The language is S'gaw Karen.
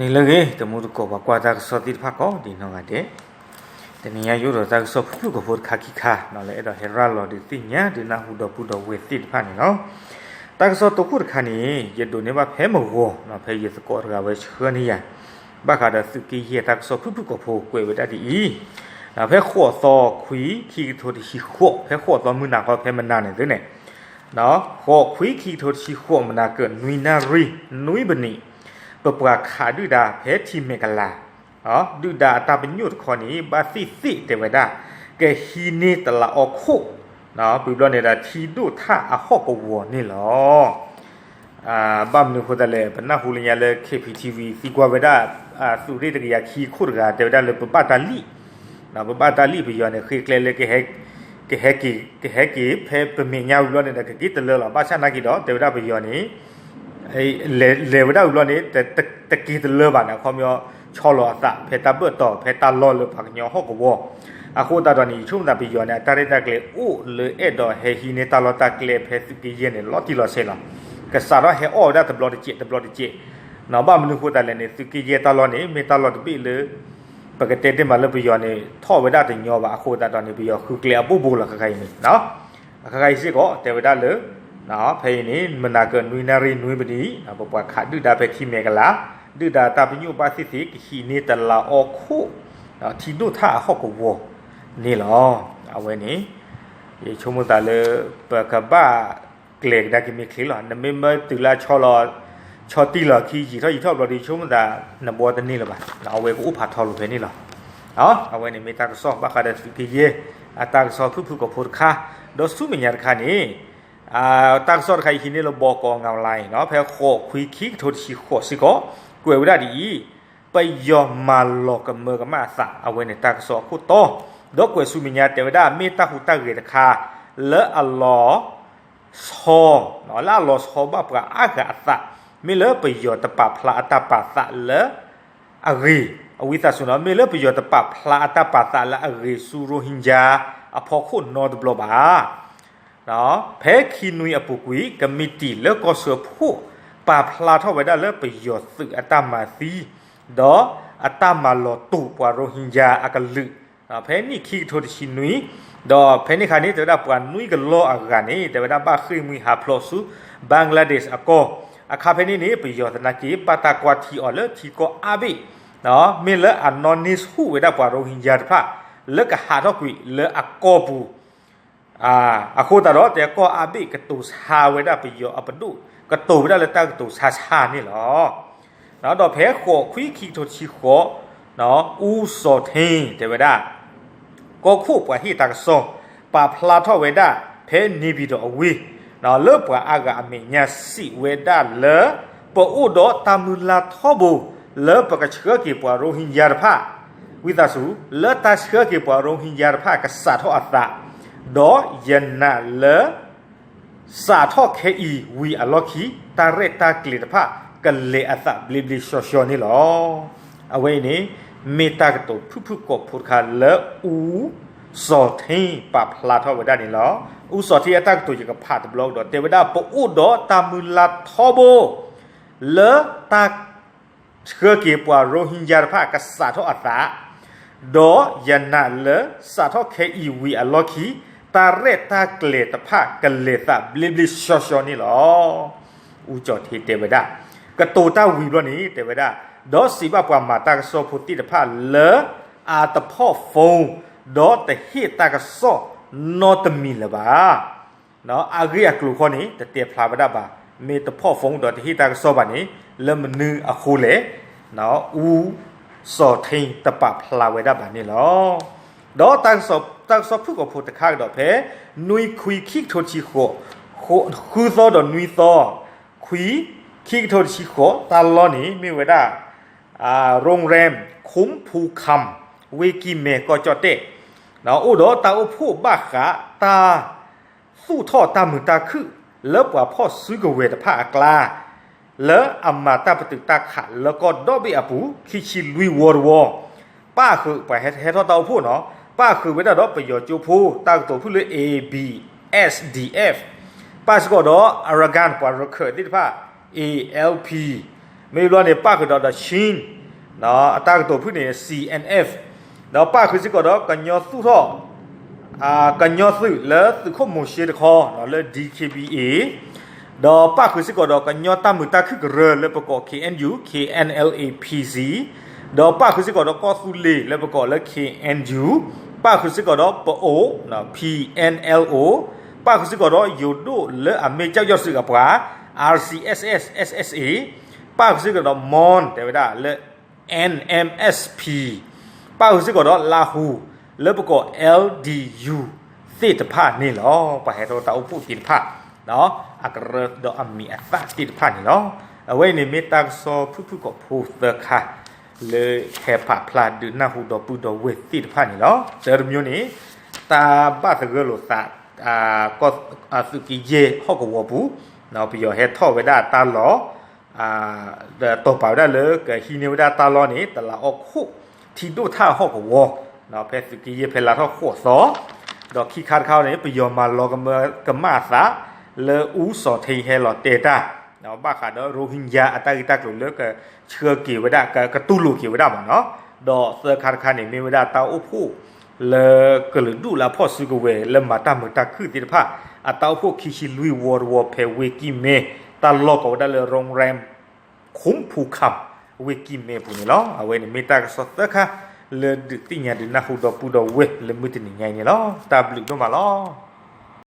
န့ၣ်လၢအဂ့ၤ တမူတကိးပှၤကွၢ်တၢ်ကစီၣ်သ့ၣ်တဖၣ်ကိးဒံးနီၢ်ဂၤဒဲး, တနံၤညါယအိၣ်ဒီးတၢ်ကစီၣ်ဖုၣ်ဖုၣ်ကိာ်ဖိတခါခံခါ လၢအဲၣ်ဒိးဟဲရၤလီၤဒုးသ့ၣ်ညါဒုးနၢ်ဟူဒီပုၢ်ဒီဝဲၢ်သ့ၣ်တဖၣ်န့ၣ်လီၤ. တၢ်ကစီၣ်တခါတခါန့ၣ် ယဒိးန့ၢ်ဘၣ်ဖဲမုၢ်ဂီၤ ဖဲယသကိးတဂၤဝဲဆှၢန့ၢ်ယၤ ဘၣ်ဃးဒီးသုးက့ယဲၢ်တၢ်ကစီၣ်ဖုၣ်ဖုၣ်ကိာ်ဖိကွဲးဝဲဒၣ်ဒ်အံၤ, ဖဲဃိးသီခွံ ခံကထိတဆံဃိး ဖဲဃိးသီမုၢ်နၤခီ ဖဲမနၤန့ၣ်သုန့ၣ် ဃိးခွံ ခံကထိတဆံဃိး မနၤကၢၢ် နွံနၣ်ရံၣ် နွံပနံး, ပပှၤခးဒုၣ်ဒါဖဲထံမဲာ်ကလၤ ဒုၣ်ဒါအတၢ်ပညိၣ်တခီန့ၣ် ဘၣ်သ့ၣ်သ့ၣ်တဲဝဲဒၣ် ကဟံးန့ၢ်တလးအီခိၣ် ပူၤဘျီန့ၣ်ဒီး ထံဒိၣ်ထၣ်အဟီၣ်ကဝီၤန့ၣ်လီၤ. ဘၣ်မနုၤအဃိသတးလဲၣ် ပနၢ်ဟူလၢညါလၢ ခ့ပံထံဝံၤ သံကွၢ်ဝဲဒၣ် သုးရ့ၣ်တကယၤခံခိၣ်တဂၤ တဲဝဲဒၣ်လၢပဘၣ်တၢ်လံၣ်, ပဘၣ်တၢ်လံၣ်ပယီၤန့ၣ် ဃ့ကျဲလၢ ကဟဲက့ၤ ကဟဲက့ၤဖဲပမဲာ်ညါဝံၤဘျီန့ၣ်ဒီး ကက့ၤတလၢလီၤ. ဘၣ်ဆၣ်နာ်က့ၤဒီး တဲဝဲဒၣ်ပယီၤန့ၣ် လဲၤဝဲဒၣ်ဝံၤဘျီန့ၣ် တက့ၤတလၢဘၣ်န့ၣ် အခီပညီ ဆီလီၤအသး ဖဲတၢ်ဘၢၣ်တီၤ ဖဲတၢ်လီၢ်လၢပှၤကညီဟီၣ်ကဝီၤ, အဃိသတးဒီးန့ၣ် ယဆိကမိၣ်သးပယီၤန့ၣ် အတၢ်ရဲၣ်တၢ်ကျဲၤအိၣ်လၢအဲၣ်ဒိးဟဲဟံးန့ၢ်တၢ်လီၢ်တၢ်ကျဲ ဖဲသုးက့ယဲၢ်န့ၣ် လီၤတံၢ်လီၤဆဲးလီၤ. ကစးထီၣ်ဟဲအီၣ်ဝဲဒၣ်တဘျီတစဲး တဘျီတစဲး, ဘၣ်မနုၤအဃိသတးလဲၣ်န့ၣ် သုးက့ယဲၢ်တၢ်လီၢ်န့ၣ် မ့ၢ်တၢ်လီၢ်တဘ့ၣ်လၢ ပကတဲတ့ၢ်မးလၢပယီၤန့ၣ် ထီၣ်ဝဲဒၣ်တညီဘၣ် အဃိသတးဒီးန့ၣ် ပယီၤဃုကျဲအဘိၣ်ဘိလီၤ ခဲခါအံၤန့ၣ် အခါခါအံၤစ့ၢ်ကီး တဲဝဲဒၣ်လၢ ဖဲအံၤန့ၣ် မနၤကၢၢ် နွံနၣ်ရံၣ် နွံပနံး ပပှၤခးဒုၣ်ဒါဖဲထံမဲာ်ကလၤ, ဒုၣ်ဒါတၢ်ပညိၣ်ဘၣ်သ့ၣ်သ့ၣ် ကဟံးန့ၢ်တလးအီခိၣ် ထံဒိၣ်ထၣ်အဟီၣ်ကဝီၤန့ၣ်လီၤ. အဝဲန့ၣ် ယဆိကမိၣ်သးလၢ ပကဘၣ်ကျဲၤကဒါက့ၤမ့ၢ်ချ့လီၤ. နမ့ၢ်မၢတုၤလၢဆီလီၤ ဆီတံၢ်လီၤခံ ယံာ်ထီၣ်ယံာ်ထီၣ်ဘျီဒီး ယဆိကမိၣ်သး နဘီတန့ၢ်လၢၤဘၣ်, အဝဲကအိၣ်ဖးထီလိာ်ဖဲန့ၣ်လီၤ. အဝဲန့ၣ်မ့ၢ်တၢ်ကစီၣ်ဘၣ်ဃးဒီးသုးက့ယဲၢ် အတၢ်ကစီၣ်ဖုၣ်ဖုၣ်ကိာ်ဖိတခါ, ဒီးဆူမဲာ်ညါတခါန့ၣ် တၢ်ကစီၣ်တခါအံၤဟံးန့ၢ်လၢ ဘီကီ online နီၤ ဖဲဃိးခွံ ခံကထိတဆံဃိးစ့ၢ်ကီး ကွဲးဝဲဒၣ်ဒ်အံၤ, ပယီၤမၤလီၤကမၢကမၣ်အသး အဝဲန့ၣ်တၢ်ကစီၣ်အခိၣ်တီ, ဒီးကွဲးဆူမဲာ်ညါတဲဝဲဒၣ် မ့ၢ်တၢ်ဟူးတၢ်ဂဲၤတခါ လၢအလီၤဆီ လၢအလီၤဆီဘၣ်ပှၤအါဂၤအသး, မ့ၢ်လၢပယီၤတပာ်ဖျါအတၢ်ပာ်သးလၢ အဂ့ၤ, အဝံသးစူၤနီၤ မ့ၢ်လၢပယီၤတပာ်ဖျါအတၢ်ပာ်သးလၢအဂ့ၤဆူရိဟ့ညါအဖီခိၣ်နီတဘျီဘၣ်. ဖဲခံနွံအပူၤကွံာ် ကမံးတံာ်လၢကီၢ်စၢဖှိၣ် ပာ်ဖျါထီၣ်ဝဲဒၣ်လၢပယီၤသုးအတၢ်မၤသံ ဒီးအတၢ်မၤလီၤတူာ်ပှၤရိဟ့ညါအကလုာ် ဖဲနံၣ်ခံကထိတဆံနွံ, ဒီးဖဲန့ၣ်အခါန့ၣ် တဲဝဲဒၣ်ပှၤနွံကလီၢ်အဂၤန့ၣ် တဲဝဲဒၣ်ဘၣ်ဃ့ၢ်မှံဟးဖျိးဆူ Bangladesh အကီၢ်, အခါဖဲန့ၣ်န့ၣ် ပယီၤသနာ်က့ ဘၣ်တၢ်ကွၢ်ထံအီၤလၢထံကီၢ်အါဘ့ၣ် မ့ၢ်လၢအနီၣ်န့ၢ်ဆူၣ်ဝဲဒၣ်ပှၤရိဟ့ညါတဖၣ် လၢကဟးထီၣ်ကွံာ်လၢအကီၢ်ပူၤ အဃိသတးဒီး တဲကီၢ်အါဘ့ၣ်ကတိၤဆါဝဲဒၣ်ပယီၤအပဒိၣ် ကတိၤဝဲဒၣ်လၢတၢ်ကတိၤဆါဆါန့ၣ်လီၤ. ဒီးဖဲဃိးခွံခံကထိတဆံဃိး အူစီၤထ့ တဲဝဲဒၣ် ကီၢ်ခိၣ်ပှၤဟ့ၣ်တၢ်ကစီၣ် ပာ်ဖျါထီၣ်ဝဲဒၣ် ဖဲန့ၣ်ပံၤဒီးအဝ့ၢ် လၢပှၤအါဂၤအမဲာ်ညါစံးဝဲဒၣ်လၢ ပအိၣ်ဒီးတၢ်မုၢ်လၢ်ထီဘိ လၢပကဆှၢက့ၤပှၤရိဟ့ညါတဖၣ် ဝံသးစူၤ လၢတၢ်ဆှၢက့ၤပှၤရိဟ့ညါတဖၣ်ကစးထီၣ်အသး, ဒီးယနာ်လၢ စးထီၣ်ခဲအံၤဝံၤအလီၢ်ခံ တၢ်ရဲၣ်တၢ်ကျဲၤတဖၣ်ကလဲၤအသးဘျ့ဘျ့ဆှီဆှီန့ၣ်လီၤ. အဝဲအံၤန့ၣ် မ့ၢ်တၢ်ကတိၤဖုၣ်ဖုၣ်ကိာ်ဖိတခါလၢအူစီၤထ့ပာ်ဖျါထီၣ်ဝဲဒၣ်န့ၣ်လီၤ. အူစီၤထ့အတၢ်ကတိၤယကဖးတဘျီကဒီး တဲဝဲဒၣ်ပအိၣ်ဒီးတၢ်မုၢ်လၢ်ထီဘိ လၢတၢ် ဆှၢက့ၤပှၤရိဟ့ညါတဖၣ်ကစးထီၣ်အသး, ဒီးယနာ်လၢ စးထီၣ်ခဲအံၤဝံၤအလီၢ်ခံ တၢ်ရဲၣ်တၢ်ကျဲၤတဖၣ်ကလဲၤသးဘျ့ဘျ့ဆှီဆှီန့ၣ်လီၤ. အူစီၤထ့တဲဝဲဒၣ်, ကတိၤတၢ်ဝံၤဘျီန့ၣ် တဲဝဲဒၣ်, ဒီးစံးဘၣ်ပှၤမၤတၢ်ကစီၣ်ဖိသ့ၣ်တဖၣ်လၢ အတဖီၣ် phone ဒီးတဟ့ၣ်တၢ်ကစီၣ်နီတမံၤလၢၤဘၣ်. အဂ့ၢ်အကျိၤခီန့ၣ် တတဲဖျါဝဲဒၣ်ဘၣ်. မ့ၢ်တဖီၣ် phone ဒီးတဟ့ၣ်တၢ်ကစီၣ်ဘၣ်န့ၣ် လၢမနုၤအဃိလဲၣ်, အူစီၤထ့တပာ်ဖျါဝဲဒၣ်ဘၣ်န့ၣ်လီၤ. ဒီးတၢ်ကစီၣ်ဖုၣ်ကိာ်ဖိတခါကဒီးဖဲ နွံခွံခံကထိတဆံဃိး, ဃုသီဒီးနွံသီ, ခွံ, ခံကထိတဆံဃိး တၢ်လီၢ်န့ၣ် မ့ၢ်ဝဲဒၣ် โรงแรม คุ้มภูคำ ဝ့ၢ်ကံၢ်မဲ ကီၢ်ကၠီၣ်တဲၣ်, အိၣ်ဒီးတၢ်အိၣ်ဖှိၣ်ဘၣ်ဃးတၢ် သူၣ်ထီၣ်တၢ်မုာ်တၢ်ခုၣ် လၢပှၤဖီၣ်စုကဝဲၤတဖၣ်အကျါ, လၢအမၤတၢ်ပတုာ်တၢ်ခးလၢကီၢ်ဒီဘ့ၣ်အပူၤ ခံဆံလွံၢ်ဝီတဝီ, ပၣ်ဃုာ်ပှၤဟဲထီၣ်တၢ်အိၣ်ဖှိၣ်နီၤ, ပၣ်ဃုာ်ဝဲဒၣ်ဒီးပယီၤကၠိဖိ တၢ်ကတိၤဖုၣ်လၢ A B S D F, ပၣ်စ့ၢ်ကီးဒီး Arakan ပှၤရခၢၣ်သ့ၣ်တဖၣ် A L P, မ့ၢ်ဘျီန့ၣ် ပၣ်ဃုာ်ဒီးဒီး Chin အတၢ်ကတိၤဖုၣ်န့ၣ် C N F, ဒီးပၣ်ဃုာ်စ့ၢ်ကီးဒီးကညီသူၣ်ထီၣ် ကညီသုးလၢသုးခိၣ်မိၤၡ့တခီလၢ D K B A, ဒီးပၣ်ဃုာ်စ့ၢ်ကီးဒီးကညီတၢ်မုာ်တၢ်ခုၣ်ကရၢလၢပကိး K N U, K N L A P C, ဒီးပၣ်ဃုာ်စ့ၢ်ကီးဒီးကီၢ်သူလ့ၤလၢပကိးလၢ K N U, ပၣ်ဃုာ်စ့ၢ်ကီးဒီးပအိၣ် P N L O, ပၣ်ဃုာ်စ့ၢ်ကီးဒီးယိၤဒိၣ်လၢအမ့ၢ်ကၠီၣ်ယီၣ်စုအပှၤ R C S S, S S A, ပၣ်ဃုာ်စ့ၢ်ကီးဒီး Mon တဲဝဲဒၣ်လၢ N M S P, ပၣ်ဃုာ်စ့ၢ်ကီးဒီးလါဟူ လၢပကိး L D U သ့ၣ်တဖၣ်န့ၣ်လီၤ. ပှၤဟဲထီၣ်တၢ်အိၣ်ဖှိၣ်သ့ၣ်တဖၣ် အကရၢဒီးအမံၤအသၣ်သ့ၣ်တဖၣ်န့ၣ်လီၤ. အဝဲအံၤန့ၣ်မ့ၢ်တၢ်ကစီၣ်ဖုၣ်ဖုၣ်ကိာ်ဖိသၢခါ လၢဟဲပာ်ဖျါဒုးနၢ်ဟူဒီပုၢ်ဒီဝဲၢ်သ့ၣ်တဖၣ်န့ၣ်လီၤ. တၢ်တမံၤန့ၣ် တၢ်ဘၣ်သဂၢၢ်လိာ်သး ကီၢ်သုးက့ယဲၢ်ဟီၣ်ကဝီၤပူၤ ပယီၤဟဲထီၣ်ဝဲဒၣ်တၢ်လီၢ် တီၢ်ပာ်ဝဲဒၣ်လၢကဟံးန့ၢ်ဝဲဒၣ်တၢ်လီၢ်န့ၣ် တလးအီခိၣ်ထံဒိၣ်ထၣ်ဟီၣ်ကဝီၤ ဖဲသုးက့ယဲၢ်ဖဲလါထီၣ်ဃိးသီ, ဒီးခံခါတခါန့ၣ် ပယီၤမၤလီၤကမၢကမၣ်အသး လၢအူစီၤထ့ဟဲလီၤတဲာ်တၢ် ဘၣ်ဃးဒီး Rohingya အတၢ်ဂ့ၢ်တၢ်ကျိၤလၢကဆှၢက့ၤဝဲဒၣ် ကတူၢ်လိာ်က့ၤဝဲဒၣ်မ့ၢ်နီၤ, ဒီးသၢခါတခါန့ၣ် မ့ၢ်ဝဲဒၣ်တၢ်အိၣ်ဖှိၣ် လၢကလုာ်ဒူၣ်လၢအဖီၣ်စုကဝဲၤလၢမၤတၢ်မုာ်တၢ်ခုၣ်သ့ၣ်တဖၣ် အတၢ်အိၣ်ဖှိၣ်ခံဆံလွံၢ်ဝီတဝီဖဲဝ့ၢ်ကံၢ်မဲ တၢ်လီၢ်ကိးဝဲဒၣ်လၢ Rongren Khumphukam ဝ့ၢ်ကံၢ်မဲပူၤန့ၣ်လီၤ. အဝဲန့ၣ်မ့ၢ်တၢ်ကစီၣ်သၢခါ လၢဒုးသ့ၣ်ညါဒုးနၢ်ဟူဒီပုၢ်ဒီဝဲၢ်လၢမုၢ်တနံၤညါအံၤန့ၣ်လီၤ. တၢ်ဘျုးဒိၣ်မးလီၤ.